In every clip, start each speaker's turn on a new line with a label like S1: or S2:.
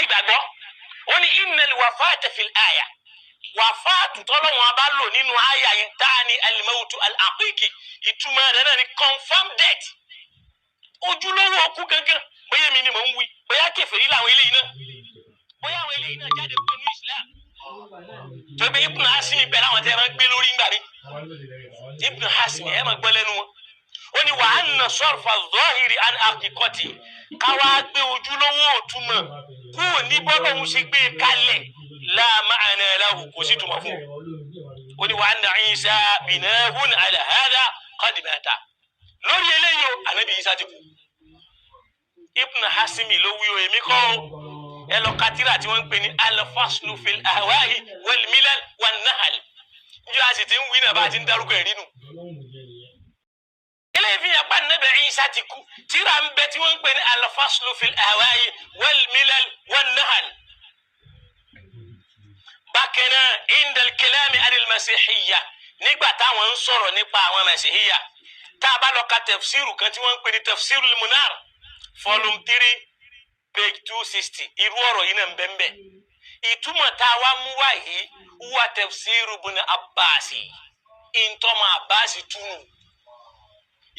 S1: sì gbàgbọ́. Ó ní innal wafata fil aya, wàfáàtù tọ́lọ́wọ́n bá lò nínú àyà yẹn tá a ní alimawutu al-haqiqi, ìtumọ̀ rẹ̀ náà ni confirm death, ojúlówó ọkú gangan. Bóyá èmi ni mò ń wí, bóyá kèfèrí làwọn eléyìí náà, bóyá àwọn eléyìí náà jáde kúrò ní Islam. Tó gbé Ibn Hasimi pẹ̀lú àwọn tẹ́ ẹ máa gbé lórí ńgbà mi, Ibn Hasimi ẹ máa gbọ́ lẹ́nu wọn. Ó ní wa anna sarfa zahiri an haqiqati, káwá gbé ojúlówó òtúmọ̀ kúrò ní bọ́lọ́hún ṣe gbé kalẹ̀, la ma'ana lahu, kò sí túmọ̀ fún un. Ó ní wa anna Isa binahun ala hada qad mata, lórí eléyìí o, ànábì Isa ti kú. Ibn Hasimi ló wí o, èmi kọ́ o. Ẹ lọ ka tírà tí wọ́n ń pè ní al-faslu fil ahwa'i wal milal wan nahal. Njẹ́ a sì ti ń wí náà bá a ti ń dárúkọ ẹ̀rí nù. Eléyìí fi hàn pa ànábì Isa ti kú. Tírà ń bẹ tí wọ́n ń pè ní al-faslu fil ahwa'i wal milal wan nahal. Bákan náà, indal kalami anil masihiyya, nígbà táwọn ń sọ̀rọ̀ nípa àwọn masihiyya, tá a bá lọ ka tafsiru kan tí wọ́n ń pè ní tafsiru munar, volume 3 page 260, irú ọ̀rọ̀ yìí náà ń bẹ́ẹ̀ bẹ́ẹ̀. Ìtumọ̀ tá a wá mú wá yìí wá tafsiru ibn Abbasi, ìntọ́mọ Abbasi túnú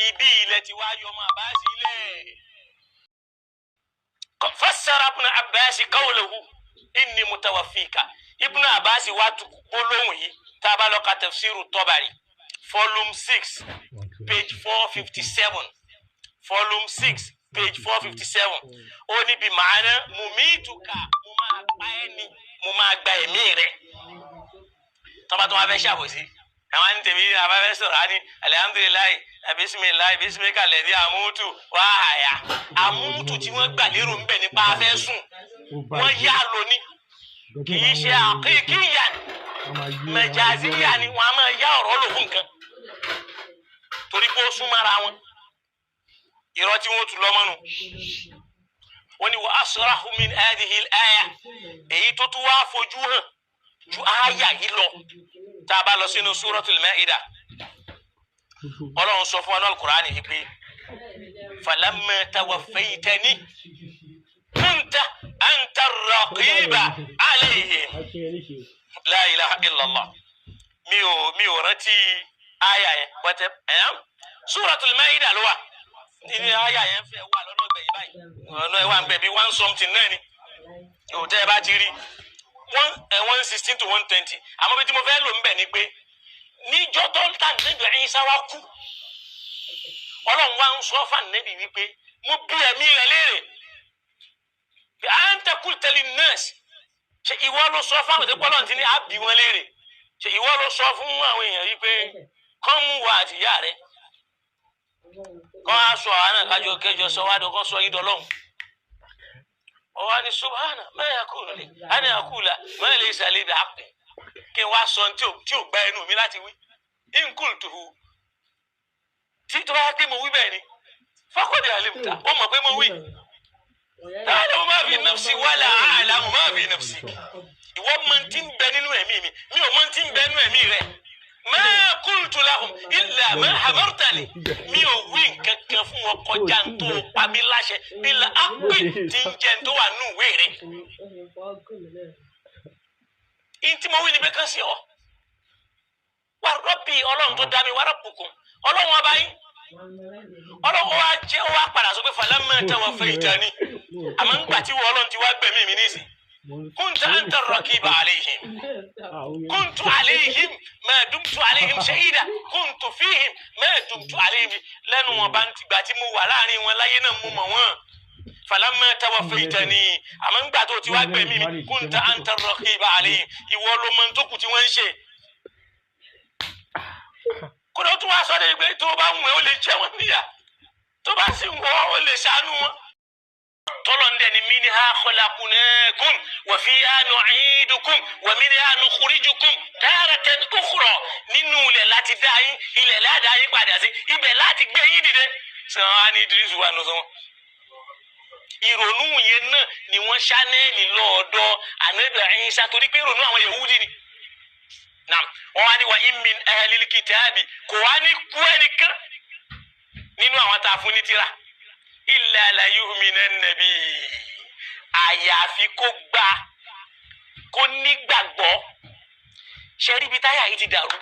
S1: ibi ilẹ̀ tí wàá yọ ọmọ Abbasi ilẹ̀. Fassara ibn Abbasi qawluhu inni mutawaffika, Ibn Abbasi wá tu gbólóhùn yìí. Tá a bá lọ ka tafsiru Tabari, volume 6 page 457, volume 6 page 457, ó ní bí màánà mumituka, mo máa pa ẹ́ ni, mo máa gba ẹ̀mí rẹ̀. Tọ́ba tó wá fẹ́ ṣàbòsí àwọn ní tèmi abáfẹ́ sọ̀rọ̀ á ní alihamudulilayi bisimilayi bisimilaka lẹ́dí àmútù wá àyà àmútù tí wọ́n gbà lérò ń bẹ̀ nípa afẹ́ sùn, wọ́n yá lóní, kì í ṣe àkíkíyà, mẹjàzíyà ni wọ́n á máa yá ọ̀rọ̀ lò fún nǹkan torí pé ó súnmọ́ra wọn. Irọ́ tí wọ́n tún lọ́mọ́nu wọ́n ní wa asrahu min hadhihi al-aya, èyí tó tún wá fojú hàn ju àyà yìí lọ. Tá a bá lọ sínú Suratul Maida, Ọlọ́run sọ fún wa ní Al-Qur'ani yìí pé falamma tawaffaytani kunta anta ar-raqiba alayhim. La ilaha illallah. Mi ò rántí àyà yẹn pẹtẹ ẹ̀yàn. Suratul Maida ló wà ní àyà yẹn fẹ́ wà lọ́nà ìgbẹ̀yìn báyìí, ọ̀nà ẹ̀ wà ń bẹ̀ bí one something náà ni yóò tẹ́ ẹ bá ti rí 116 to 120. Àmọ́ bí tí mo fẹ́ lò ń bẹ̀ ni pé níjọ́ tó ń tà níbi Ìsá wa kú, Ọlọ́run wa ń sọ fún Ànábì wípé mo bí ẹ̀mí rẹ̀ léèrè bí à ń tẹ́kù tẹ́lẹ̀ nọ́ọ̀sì, ṣe ìwọ ló sọ fún àwọn tó pọ́lọ́n ti ní àbí wọn léèrè, ṣe ìwọ ló sọ fún àwọn èèyàn wípé kọ́ mú wa àti ìyá rẹ̀ kọ́ á sọ àwọn náà kájọ kẹjọ sọ wá dọ́kọ́ sọ yín dọ́lọ́hùn. Ọwọ́ ni subhana ma yakunu li ana akula ma laysa li bihaqqi, kí n wá sọ tí ò gba ẹnu mi láti wí, in qultuhu, tí tó bá yẹ pé mo wí bẹ́ẹ̀ ni faqad alimta, ó mọ̀ pé mo wí. Ta'lamu ma fi nafsi wala a'lamu ma fi nafsi, ìwọ mọ̀ tí ń bẹ nínú ẹ̀mí mi, mi ò mọ̀ tí ń bẹ nínú ẹ̀mí rẹ̀. Ma qultu lahum illa ma amartani, mi ò wí nǹkan kan fún wọn kọjá ń tó pa mí láṣẹ bil haqqi tí ń jẹ́ ń tó wà nínú ìwé rẹ̀. Ìyí tí mo wí ni pé kán sí ọ wà rọ́bì, Ọlọ́run tó dá mi, wà rabbukum, Ọlọ́run ọba yín. Ọlọ́run wa jẹ́ ó wá padà sọ pé falamma tawaffaytani, àmọ́ ńgbà tí wọ́n Ọlọ́run ti wá gbẹ̀mí mi nísìn, kunta anta raqiba alayhim, kuntu alayhim ma dumtu alayhim shahida, kuntu fihim ma dumtu alayhim. Lẹ́nu wọn bá ń tìgbà tí mo wà láàrin wọn láyé náà mo mọ̀ wọ́n. Falamma tawaffaytani, àmọ́ ńgbà tó ti wá gbẹ̀mí mi, kunta anta raqiba alayhim, ìwọ ló mọ tó kù tí wọ́n ń ṣe. Kódà ó tún wá sọ de pé tó bá wù ẹ́ ó lè jẹ wọ́n níyà, tó bá sì wù ọ́ ó lè ṣàánú wọn. Tọ́lọ́ndẹ̀ ni minha khalaqnakum wa fiha nu'idukum wa minha nukhrijukum taratan ukhra, nínú ilẹ̀ láti dá yín, ilẹ̀ láti dá yín padà sí, ibẹ̀ láti gbé yín dìde. Sọ wọn á ní Idris wà nù sọ wọn. Ìrònú yẹn náà ni wọ́n ṣánẹ́ẹ̀lì lọ́ọ̀dọ̀ Ànábì Ìsá, torí pé ìrònú àwọn Yahudi ni. Naam, wọ́n wá ní wa in min ahlil kitabi, kò wá ní kú ẹnìkan nínú àwọn tá a fún ní tírà, illa la yu'minanna bi, Àyàfi kó gbà, kó nígbàgbọ́. Ṣe rí ibi táyà yìí ti dàrú?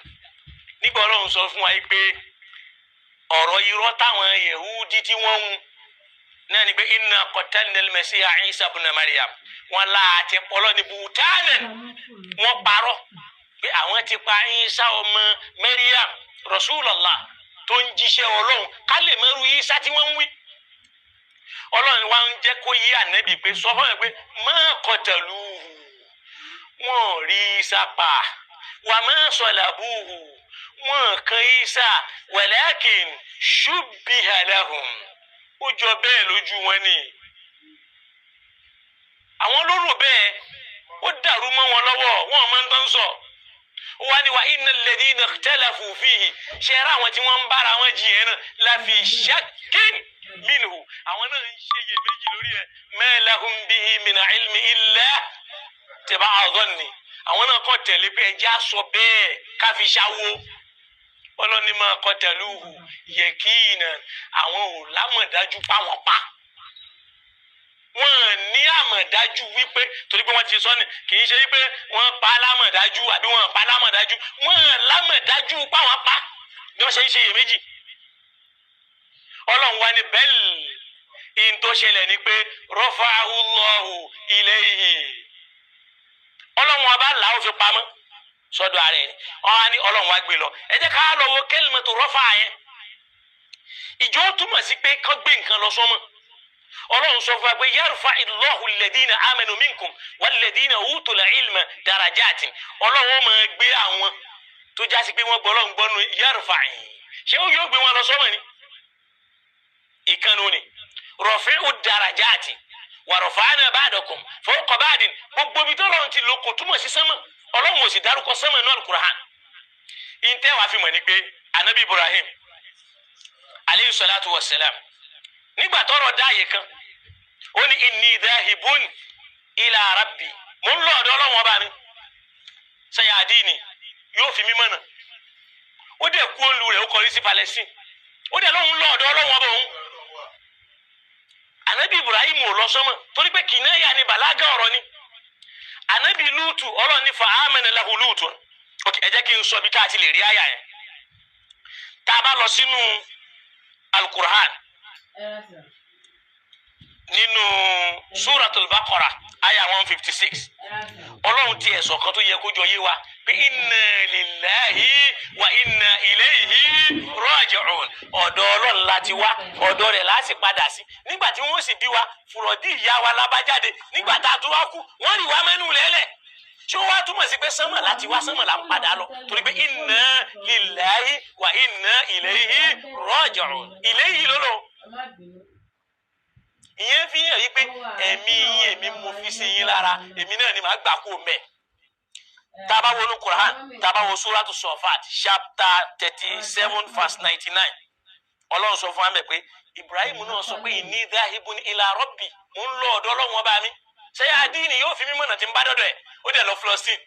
S1: Nígbà Ọlọ́run sọ fún wa yìí pé ọ̀rọ̀ irọ́ táwọn Yẹhudi tí wọ́n ń náà ni pé inna qatalna al-Masiha Isa ibn Maryam, wọn láti pọlọ ní bùtánẹ̀, wọ́n parọ́ pé àwọn ti pa Isa ọmọ Maryam Rasulullah tó ń jíṣẹ́ Ọlọ́run, ká lè mẹ́rù Isa tí wọ́n ń wí. Ọlọ́run wa ń jẹ́ kó yí ànábì pé sọ fún mi pé má qataluhu, wọn rí Isa pa, wà má salabuhu, wọn kan Isa, walakin shubbiha lahum, ó jọ bẹ́ẹ̀ lójú wọn ni. Àwọn ló rò bẹ́ẹ̀, ó dàrú mọ́ wọn lọ́wọ́, wọn máa ń tán sọ. Wọ́n ní wa innal ladhina ikhtalafu fihi, ṣe é ráwọn tí wọ́n ń bára wọn jiyàn náà, lafi shakkin minhu, àwọn náà ń ṣe iyèméjì lórí ẹ̀, ma lahum bihi min ilmi illa tiba'a dhanni, àwọn náà kọ́ tẹ̀lé pé ẹjẹ́ àsọ bẹ́ẹ̀ káfi ṣáwó. Ọlọ́ni ma qataluhu yaqinan, àwọn ò lámọ̀dájú pa wọ́n pa, wọ́n ní àmọ̀dájú wípé torí pé wọ́n ti sọ ni, kì í ṣe wípé wọ́n pa lámọ̀dájú àbí wọ́n pa lámọ̀dájú, wọ́n lámọ̀dájú pa wọ́n pa bí wọ́n ṣe ń ṣe iyèméjì. Ọlọ́run wa ni bẹ́ẹ̀lì in tó ṣẹlẹ̀ ni pé rafa'ahu Allahu ilayhi, Ọlọ́run wa bá là ó fi pamọ́ sọ́dọ̀ ara ẹ̀, ọ̀hán ni Ọlọ́run wa gbé lọ. Ẹ jẹ́ ká lọ wo kalimatu rafa'a yẹn. Ìjọ túmọ̀ sí pé kán gbé nǹkan lọ sọ́mọ̀. Ọlọ́run sọ fún wa pé yarfa'illahu alladhina amanu minkum walladhina utul ilma darajatin, Ọlọ́run ó máa gbé àwọn tó jásí pé wọ́n gbọ́ Ọlọ́run gbọ́ nu yarfa'i, ṣé ó yóò gbé wọn lọ sọ́mọ̀ ni? Ìkànnì ni rafi'u darajati wa rafa'na ba'dakum fawqa ba'din, gbogbo ibi tó Ọlọ́run ti lò kò túmọ̀ sí sánmọ̀, Ọlọ́run ò sì dárúkọ sánmọ̀ náà Al-Qur'an. Ìǹtẹ́ wàá fi mọ̀ ni pé anabi Ibrahim aleyhi salatu wa salam, nígbà tọ́rọ̀ dáàyè kan, ó ní inni dhahibun ila rabbi, mò ń lọ ọ̀dọ̀ Ọlọ́run ọba mi, sayadini, yóò fi mí mọ̀nà. Ó dẹ̀ kú òǹlu rẹ̀, ó kọrí sí Palestine, ó dẹ̀ lóun lọ ọ̀dọ̀ Ọlọ́run ọba òun. Anabi Ibrahim ò lọ sọ́mọ̀ torí pé kìnnáyà ni bàlágà ọ̀rọ̀ ni. Anabi Lúùtù, Ọlọ́run ní fa amana lahu Lúùtù. Ok, ẹ jẹ́ kí n sọ bí tá a ti lè rí àyà yẹn. Tá a bá lọ sínú Al-Qur'an, nínú Suratul Baqara àyà 156, Ọlọ́run ti ẹ̀sọ̀ kan tó yẹ kó jọ yé wa pé inna lillahi wa inna ilayhi raji'un, ọ̀dọ̀ Ọlọ́run láti wá, ọ̀dọ̀ rẹ̀ láti padà sí. Nígbà tí wọ́n sì bí wa, fùrọ̀dí ìyá wa lábájáde, nígbà tá a tó wá kú, wọ́n rí wa mẹ́nu lẹ́lẹ̀. Ṣé ó wá túmọ̀ sí pé sánmọ̀ láti wá, sánmọ̀ là ń padà lọ? Torí pé inna lillahi wa inna ilayhi raji'un, ilayhi lọ́lọ́. Ìyẹn fi hàn yí pé ẹ̀mí yín èmi mo fi sí yín lára, èmi náà ni màá gbà kó mẹ́. Tá a bá wo ní Quran, tá a bá wo Suratu Sofat chapter 37 verse 99, Ọlọ́run sọ fún wa mẹ́ pé Ibrahim náà sọ pé inni dhahibun ila rabbi, mò ń lọ ọ̀dọ̀ Ọlọ́run ọba mi, ṣé adíìnì yóò fi mí mọ̀nà tí ń bá dọ̀dọ̀ ẹ̀. Ó dẹ̀ lọ Palestine,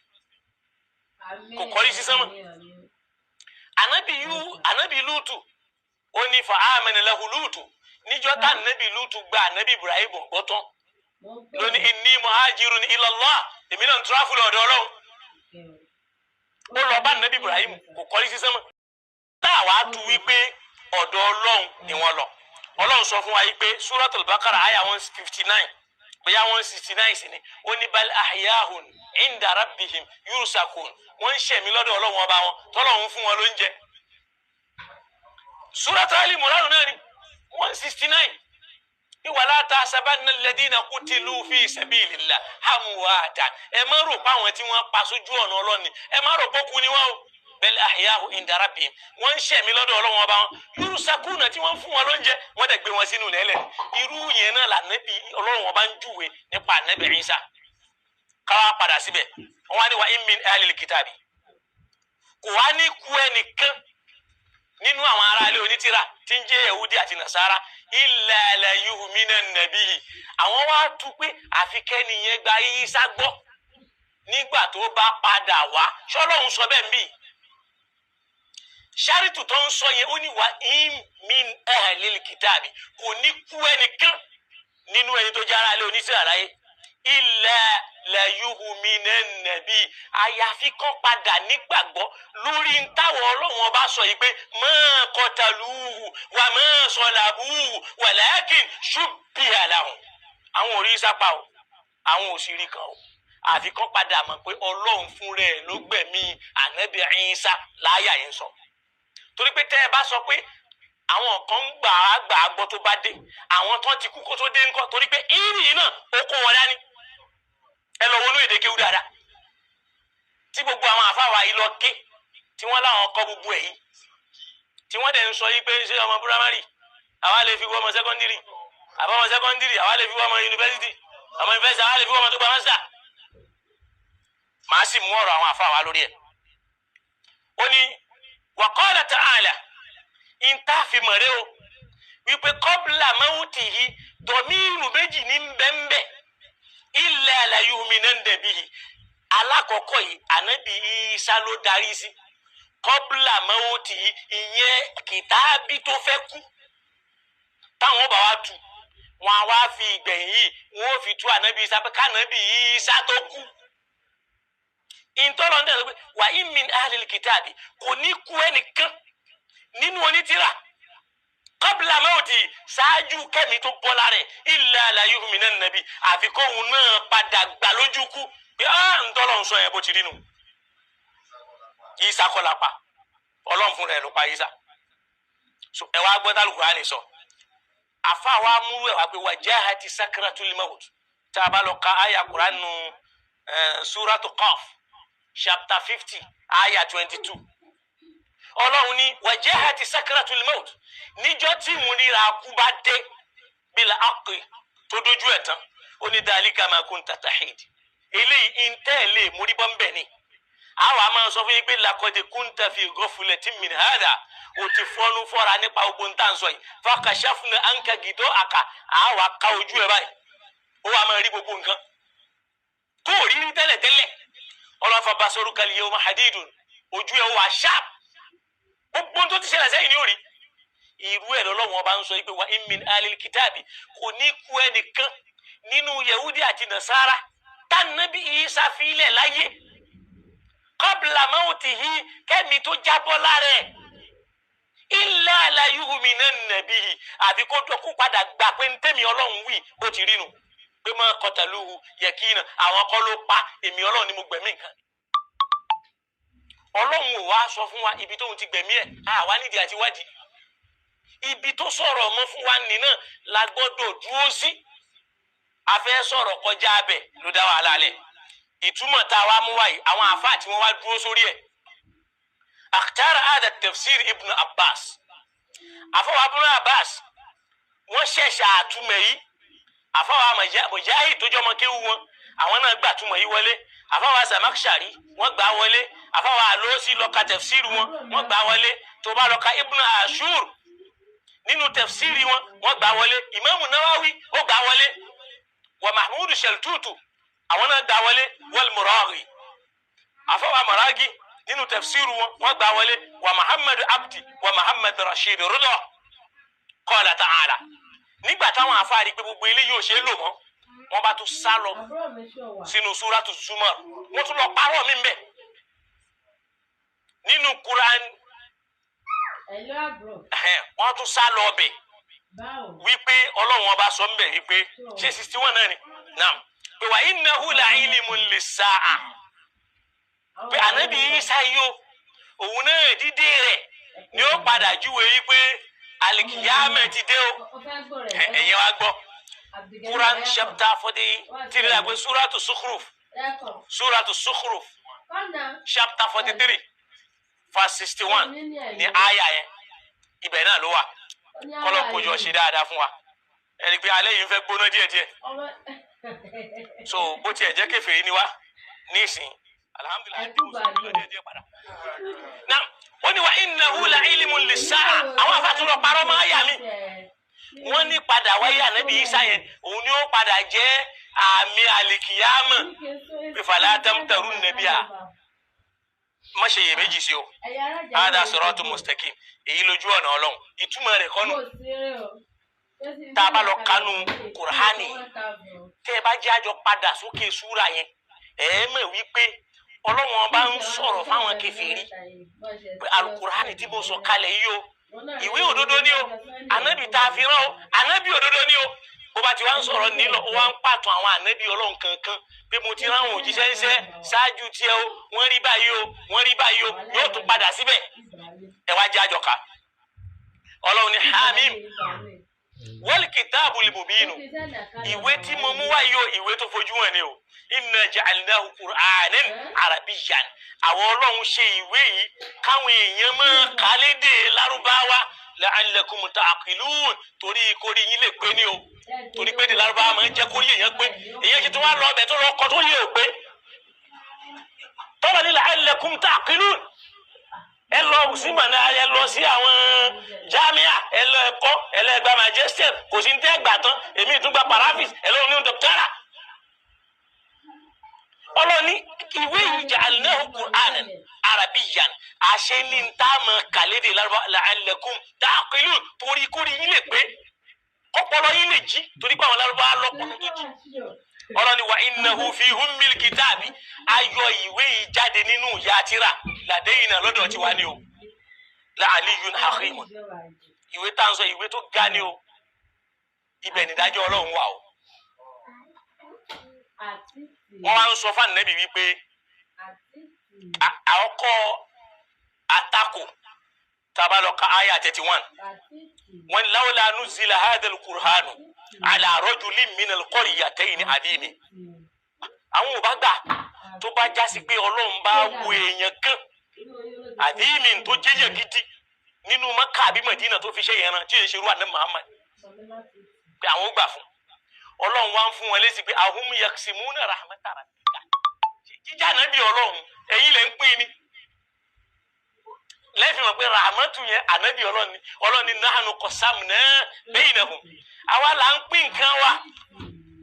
S1: kò kọrí sí sánmọ̀. Anabi Lútù, ó ní fa amana lahu Lútù, níjọ́ tá anabi Lútù gba anabi Ibrahim gbọ́ tán lóní inni muhajirun ila Allah, èmi náà ń turafu lọ́dọ̀ Ọlọ́run. Ó lọ bá anabi Ibrahim, kò kọrí sí sánmọ̀. Táwa tu wípé ọ̀dọ̀ Ọlọ́run ni wọ́n lọ. Ọlọ́run sọ fún wa yìí pé Suratul Baqara àyà 159, bóyá 169 sì ni, ó ní bal ahyahun inda rabbihim yursakun, wọ́n ń ṣẹ̀mí lọ́dọ̀ Ọlọ́run ọba wọn, tọ́lọ́run fún wọn lóúnjẹ. Suratul Ali Imran náà ni 169, wala tahsabanna alladhina qutilu fi sabilillah amwatan, ẹ má rò pé àwọn tí wọ́n pa sójú ọ̀nà Ọlọ́run ni, ẹ má rò pé kú ni wọ́n o, bal ahyahun inda rabbihim, wọ́n ń ṣẹ̀mí lọ́dọ̀ Ọlọ́run ọba wọn, yursakuna, tí wọ́n fún wọn lóúnjẹ, wọ́n dẹ̀ gbé wọn sínú lẹ́lẹ̀. Irú yẹn náà lànàbí Ọlọ́run ọba ń júwe nípa ànàbí Ìsá. Káwá padà síbẹ̀, wọ́n wá ní wa in min ahlil kitabi, kò wá ní kú ẹnìkan nínú àwọn aráalé onítìrà tí ń jẹ́ Yahudi àti Nasara, illa la yu'minanna bihi, àwọn wá tú pé àfikẹ́ni yẹn gba Ìsá gbọ́ nígbà tó bá padà wá. Ṣọlọ́run sọ bẹ́ẹ̀ ń bì? Ṣáàrìtù tó ń sọ yẹn, ó ní wa in min ahlil kitabi, kò ní kú ẹnìkan nínú ẹni tó jẹ́ aráalé onítìrà láyé, Illa la yu'minanna bi, àyàfi kán padà nígbàgbọ́ lórí ń táwọn ọlọ́run ọba sọ yìí pé ma qataluhu wa ma salabuhu walakin shubbiha lahum. Àwọn ò rí sápá o, àwọn ò sì rí kan o, àfi kán padà mọ̀ pé ọlọ́run fún rẹ̀ ló gbẹ̀mí ànábì Ìsá láyà yẹn sọ. Torí pé tẹ́ ẹ bá sọ pé àwọn kan ń gbà á gbà á gbọ́ tó bá dé, àwọn tán ti kú kó tó dé ńkọ́? Torí pé ìrì náà ó kó wọn dání. Ẹ lọ wọnú èdè kéwú dáadáa tí gbogbo àwọn àfáwà yìí lọ ké, tí wọ́n láwọn kọ́ gbogbo ẹ̀ yìí, tí wọ́n dẹ̀ ń sọ yìí pé ṣé ọmọ púrámárì àwa lè fi wọ́ ọmọ sẹ́kọ́ndírì, àbá ọmọ sẹ́kọ́ndírì àwa lè fi wọ́ ọmọ yunifásitì, ọmọ yunifásitì àwa lè fi wọ́ ọmọ tó gba mástà. Màá sì mú ọ̀rọ̀ àwọn àfáwà lórí ẹ̀. Ó ní wa qala ta'ala, ìntàfimọ̀rẹ́ o wípé qabla mawtihi dọ̀míìrù méjì ní bẹ́ńbẹ́ illa la yu'minanna bihi. Alákọ̀ọ́kọ́ yìí ànábì Ìsá ló darí sí qabla mawtihi, ìyẹn kìtàbí tó fẹ́ kú táwọn bá wá tu wọn á wá fi ìgbẹ̀yìn yìí wọn ò fi tú ànábì Ìsá pé kánábì Ìsá tó kú. Ìtọ́lọ́ ń dẹ̀ pé wa in min ahlil kìtàbí, kò ní kú ẹnìkan nínú onítìrà qabla mawti, ṣáájú kẹ́mi tó bọ́ lára ẹ̀, illa la yu'minanna bi, àfi kóhun náà padà gbà lójú kú pé á ń tọ́lọ̀ ń sọ yẹn bó ti rí nu. Ìsá kọ́ la pa, ọlọ́run fúnra ẹ̀ ló pa Ìsá. Ẹ wá gbọ́ tálùkù á lè sọ àfa wa múrú ẹ̀ wá pé wajahati sakratul maut. Tá a bá lọ ka àyà Kùránì nù suratu Qaf chapter 50 àyà 22, ọlọ́run ní wajahati sakratul maut, níjọ́ tí ìmúnira kú bá dé bil haqqi tó dojú ẹ̀ tán, ó ní dhalika ma kunta tahid, eléyìí ntẹ́ẹ̀lẹ́ móríbọ́ ń bẹ̀ ni. Àwa máa sọ fún yín pé laqad kunta fi ghaflatin min hadha, o ti fọ́nú fọ́ra nípa ogun tá à ń sọ yìí, fakashafna anka gida'aka, àwa ká ojú ẹ báyìí, ó wà máa rí gbogbo nǹkan tó rí rí tẹ́lẹ̀tẹ́lẹ̀. Ọlọ́fà basaruka al-yawma hadidun, ojú ẹ wà sharp, gbogbo tó ti ṣẹlẹ̀ sẹ́yìn ní òrí. Irú ẹ̀ lọ́lọ́wọ́n ọba ń sọ yìí pé wa in min ahlil kitabi, kò ní kú ẹnìkan nínú Yahudi àti Nasara tánàbí Ìsá fílẹ̀ láyé qabla mawtihi, kẹ́mi tó jábọ́ lára ẹ̀, illa la yu'minanna bihi, àbí kó dọ́kú padà gbà pé ń tẹ̀mí ọlọ́run wí bó ti rí nu, pé ma qataluhu yakina, àwọn kọ́ ló pa, èmi ọlọ́run ni mo gbẹ̀mí nǹkan. Ọlọ́run ò wá sọ fún wa ibi tóun ti gbẹ̀mí ẹ̀, àwa nídìí àti wádìí ibi tó sọ̀rọ̀ mọ́ fún wa nì náà la gbọ́dọ̀ dúró sí. A fẹ́ sọ̀rọ̀ kọjá abẹ ló dá wàhálà lẹ̀. Ìtumọ̀ tá a wá mú wáyé, àwọn àfáà tí wọ́n wá dúró sórí ẹ̀, akhtara hada tafsir Ibn Abbas, àfọwọ́ Ibn Abbas wọ́n ṣẹ̀ṣẹ̀ àtúmọ̀ yìí. Àfọwọ́ Mujahid tó jọmọ kéwú wọn, àwọn náà gbà túmọ̀ yìí wọlé. Àfọwọ́ Zamakshari wọ́n gbà wọlé. Àfọwọ́ Alusi lọ́ka tafsir wọn, wọ́n gbà wọlé. Tó bá lọ́ka Ibn Ashur nínú tafsiri wọn, wọ́n gbà wọlé. Imamu Nawawi ó gbà wọlé. Wa Mahmudu Shaltutu àwọn náà gbà wọlé. Wal Muraghi, àfọwọ́ Maragi nínú tafsiru wọn, wọ́n gbà wọlé. Wa Muhammad Abdi wa Muhammad Rashid Ridha qala ta'ala. Nígbà táwọn afáàrí pé gbogbo eléyìí ò ṣe é lò mọ́, wọ́n bá tún sá lọ sínú súrátù Zumar, wọ́n tún lọ parọ́ mi mbẹ́ nínú Quran, wọ́n tún sá lọ ọbẹ̀ wípé ọlọ́run ọba sọ mbẹ̀ wípé ṣé 61 náà ni naam, pé wa innahu la ilmun lis-sa'a, pé ànábì Ìsá yìí o, òun náà dídé rẹ̀ ni ó padà júwe wípé alikiyama ti dé o. Ẹ̀yẹ wa gbọ́ Quran chapter 43 la pé suratu Zukhruf, suratu Zukhruf chapter 43 verse 61 ní àyà yẹn, ibẹ̀ náà ló wà. Kọ́lọ́ kojú ọ̀ṣẹ́ dáadáa fún wa. Ẹni pé alẹ́ yìí ń fẹ́ gbóná díẹ̀díẹ̀, so bó tiẹ̀ jẹ́ kèfèrí ni wá nísìn, alhamdulilayi bí mùsùlùmí lọ díẹ̀díẹ̀ padà. Náà ó ní wa innahu la ilmun lis-sa'a, àwọn afáàtún lọ parọ́ máa yà mí, wọ́n ní padà wáyé ànábì Ìsá yẹn, òun ni ó padà jẹ́ àmì àlìkìyámọ̀, fala tamtarunna biha, má ṣe iyèméjì sí o, hada siratu mustaqim, èyí lójú ọ̀nà ọlọ́run. Ìtumọ̀ rẹ̀ kọ́nù. Tá a bá lọ kánú Kùránì, tẹ́ ẹ bá jẹ́ àjọ padà sókè súra yẹn, ẹ mọ̀ wípé Ọlọ́run ọba ń sọ̀rọ̀ fáwọn kèfèrí pé alukurani tí mo sọ kalẹ̀ yìí o, ìwé òdodo ni o, ànábì tá a fi rán o, ànábì òdodo ni o. Bó bá ti wá ń sọ̀rọ̀ nílọ, ó wá ń pàtó àwọn ànábì Ọlọ́run kankan pé mo ti ráwọn òjíṣẹ́ ńṣẹ́ ṣáájú tiẹ̀ o, wọ́n rí báyìí o, wọ́n rí báyìí o, yóò tún padà síbẹ̀. Ẹ wá jẹ́ àjọ ká. Ọlọ́run ní Hamim wal kitabul mubinu, ìwé tí mo mú wáyé o, ìwé tó fojú hàn ni o. Inna ja'alnahu qur'anan arabiyyan, àwọn Ọlọ́run ṣe ìwé yìí káwọn èèyàn máa kà á lédè Lárúbáwá, la'allakum ta'qilun, torí kórí yín lè pé ní o, torí pé ní Lárúbáwá máa ń jẹ́ kórí èèyàn pé. Èèyàn ti tún wá lọ ọbẹ̀ tó lọ kọ́ tó yẹ ò pé tọ́lá ní la'allakum ta'qilun. Ẹ lọ sí mọ̀nà, ẹ lọ sí àwọn jámíà, ẹ lọ ẹ̀kọ́, ẹ lọ ẹgbà majestic, kò sí ní tẹ́ gbà tán, èmi tún gba parafis, ẹ lọ ní dọ́kítárà. Ọlọ́ni ìwé yìí ja'alnahu Qur'anan arabiyyan, àṣẹ ní ń tá mọ̀ kàlédè la'allakum ta'qilun, torí kórìí yín lè pé, kọ́pọ̀lọ́ yín lè jí, torí pé àwọn Lárúbáwá lọ́pọ̀lọ́ tó jí. Ọlọ́ni wa innahu fi ummil kitabi, ayọ̀ ìwé yìí jáde nínú ìyá tírà ladayna, lọ́dọ̀ tiwa ni o, la aliyyun hakimun. Ìwé tá ń sọ, ìwé tó ga ni o, ibẹ̀ nídájọ́ Ọlọ́run wà o. Wọ́n wá ń sọ fún Ànábì wípé àkọ́kọ́ àtakò tabalọ́ka aya 31, wọ́n lawla nuzila hadhal qur'anu ala rajulin minal qaryatayni adimi. Àwọn ò bá gbà tó bá jásí pé Ọlọ́run bá wo èèyàn kan àdìmí tó jẹ́yàn gidi nínú Mẹ́kà àbí Mẹdínà tó fi ṣe yẹn rán tí èyí ṣe irú àná Muhammad, pé àwọn ò gbà fún. Ọlọ́run wá ń fún wọn lésì pé ahum yaksimuna rahmata rabbika, jíjà nábì Ọlọ́run ẹ̀yin lẹ́ ń pín ni, lẹ́fì mọ̀ pé rahmatu yẹn ànábì Ọlọ́run ni. Ọlọ́run ni nahnu qasamna bainahum, àwa là ń pín nǹkan wa,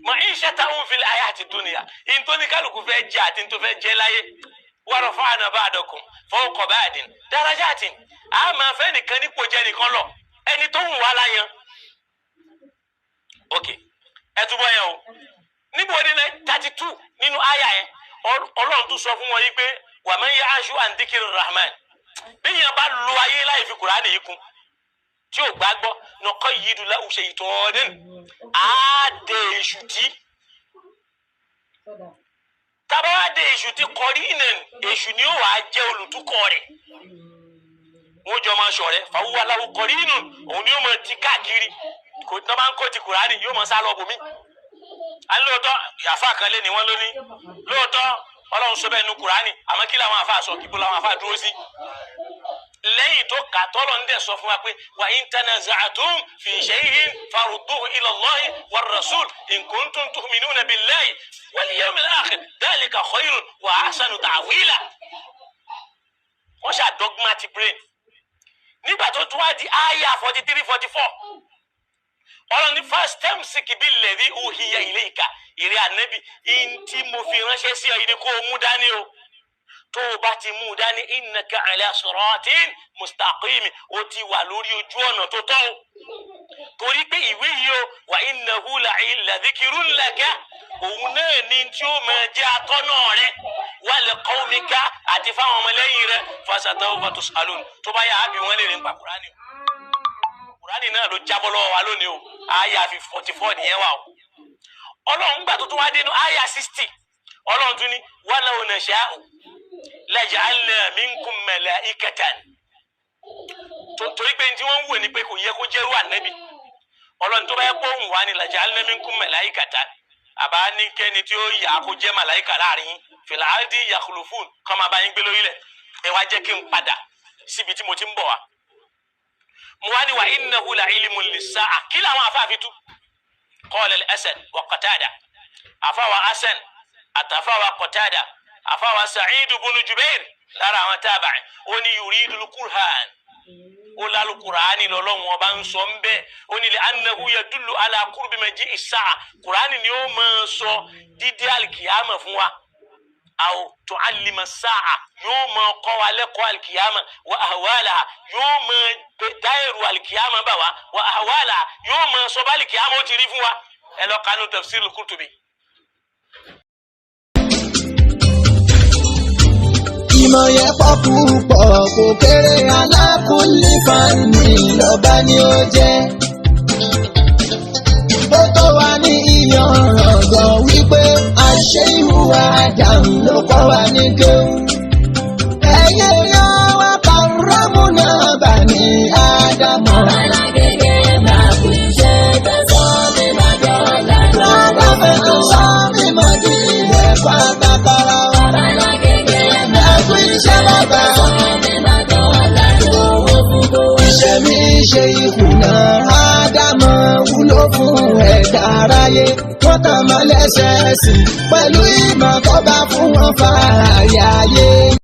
S1: ma'ishatahum fil hayati dunya, ìntòní kálukú fẹ́ jẹ àti ntò fẹ́ jẹ láyé, wa rafa'na ba'dakum fawqa ba'din darajatin, a máa fẹ́ nìkan nípò jẹ́ nìkan lọ, ẹni tó ń wà láyan. Ok, ẹ túbọ̀ yẹn o, níbo ni 32 nínú àyà yẹn, Ọlọ́run tún sọ fún wọn yìí pé wa man ya'shu an dhikri rahman, bí yẹn bá lo ayé láì fi Kùránì yìí kún tí ò gbàgbọ́, nuqayyidu lahu shaytanan, á dé èṣù tí tábà wá dé èṣù tí qarinan, èṣù ni ó wàá jẹ́ olùtúkọ̀ rẹ̀, wọ́n jọ máa ṣọ̀rẹ́, fahuwa lahu qarinun, òun ni ó máa ti káàkiri, kò tó bá ń kó ti Kùránì yóò máa sá lọ bòmí. A ní lóòótọ́ àfa kan lé ní wọ́n lóní lóòótọ́ Ọlọ́run sọ bẹ́ẹ̀ nu Kùránì, àmọ́ kí làwọn àfa sọ, kíbo làwọn àfa dúró sí? Lẹ́yìn tó kà tọ́lọ̀ ń dẹ̀ sọ fún wa pé wa in tanaza'tum fi shay'in farudduhu ila Allahi war rasul in kuntum tu'minuna billahi wal yawmil akhir dhalika khayrun wa ahsanu ta'wila. Wọ́n ṣe dogmatic brain. Nígbà tó tún wá di aya 43 44, Ọlọ́run ní fastamsik billadhi uhiya ilayka, ìrẹ́ ànábì, ìntí mo fi ránṣẹ́ sí ọ yìí ni kó o mú dání o, tó o bá ti mú un dání, innaka ala siratin mustaqim, o ti wà lórí ojú ọ̀nà tó tọ́ o, torí pé ìwé yìí o, wa innahu ladhikrun laka, òun náà ni tí ó máa jẹ́ atọ́nà rẹ, wa liqawmika, àti fáwọn ọmọlẹ́yìn rẹ, fasawfa tus'alun, tó bá yà á bí wọ́n lè rìn pa Kùránì o. Kùránì náà ló jábọ́ lọ́wọ́ wa lónìí o, àyà 44 nìyẹn wà o. Ọlọ́run gbà tó tún wá dénú àyà 60, Ọlọ́run tún ní walaw nasha'u laja'alna minkum malaikatan, torí pé tí wọ́n ń wò ní pé kò yẹ kó jẹ́rú ànábì. Ọlọ́run tó bá yẹ kó ń wá ní laja'alna minkum malaikatan, àbá ní kẹ́ni tí ó yà kó jẹ́ màláìkà láàrin fil ardi yakhlufun, kọ́ máa bá yín gbé lórílẹ̀. Ẹ wá jẹ́ kí n padà síbi tí mo ti ń bọ̀ wá. Mo wá ní wa innahu la ilmun lis-sa'a, kí làwọn afáàfin tú? Qala al-Asad wa Qatada, àfáwà Hasan àtàfáwà Qatada, àfáwà Sa'id ibn Jubair lára àwọn tábàá, ó ní yuridul Qur'an, ó lálù Kùránì lọ́lọ́run ọba ń sọ ń bẹ́ẹ̀, ó ní li annahu yadullu ala qurbi maji'i as-sa'a, Kùránì ni ó máa sọ dídé àlìkìyàmọ̀ fún wa. Aw tu'allima sa'a, yóò máa kọ́ wa lẹ́kọ̀ọ́ alikiyama, wa ahwalaha, yóò máa dáìrù alikiyama bá wa, wa ahwalaha, yóò máa sọ bá alikiyama ó ti rí fún wa. Ẹ lọ kanu Tafsir Qurtubi.
S2: Ìmọ̀ yẹn pọ̀ púpọ̀, kò kéré, alákùnlé fani lọ́ba ni ó jẹ́. Ó tó wa ní ìyànràn gan wípé àṣẹ ìhùwà Ádámù ló kọ́ wa ní kéwù. Ẹyẹ yan wa kàrámù náà bà ní Ádámù. Lábàbẹ̀ tó sọ mímọ́ di ilẹ̀ pátákárá wa. Ẹkú iṣẹ́ bàbá. Iṣẹ́ mi ṣe ìkùnà Ádámọ̀ wúlò fún ẹ̀dá aráyé. Wọ́n tàn mọ́ lẹ́sẹ̀ẹ́sì pẹ̀lú ìmọ̀ tó bá fún wọn fààyè ayé.